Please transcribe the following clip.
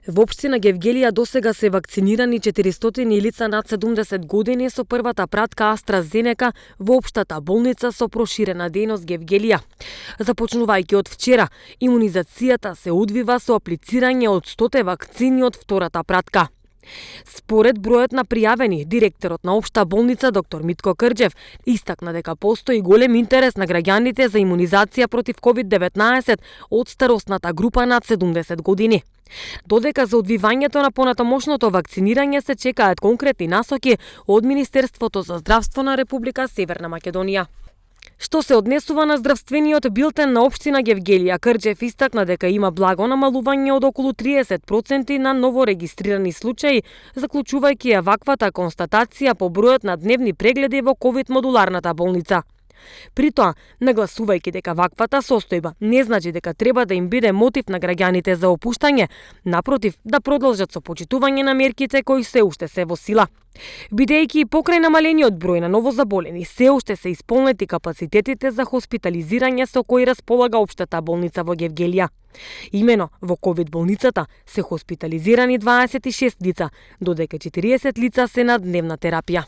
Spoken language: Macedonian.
Во општина Гевгелија досега се вакцинирани 400 лица над 70 години со првата пратка AstraZeneca во општата болница со проширена дејност Гевгелија. Започнувајќи од вчера, имунизацијата се одвива со аплицирање од 100 вакцини од втората пратка. Според бројот на пријавени, директорот на општа болница доктор Митко Крџев истакна дека постои голем интерес на граѓаните за имунизација против COVID-19 од старосната група над 70 години. Додека за одвивањето на понатамошното вакцинирање се чекаат конкретни насоки од Министерството за здравство на Република Северна Македонија. Што се однесува на здравствениот билтен на општина Гевгелија, Крџев истакна дека има благо намалување од околу 30% на новорегистрирани случаи, заклучувајќи ја ваквата констатација по бројот на дневни прегледи во ковид модуларната болница. При тоа, нагласувајќи дека ваквата состојба не значи дека треба да им биде мотив на граѓаните за опуштање, напротив, да продолжат со почитување на мерките кои се уште се во сила. Бидејќи и покрај намалениот број на новозаболени, се уште се исполнети капацитетите за хоспитализирање со кои располага општата болница во Гевгелија. Имено во ковид болницата се хоспитализирани 26 лица, додека 40 лица се на дневна терапија.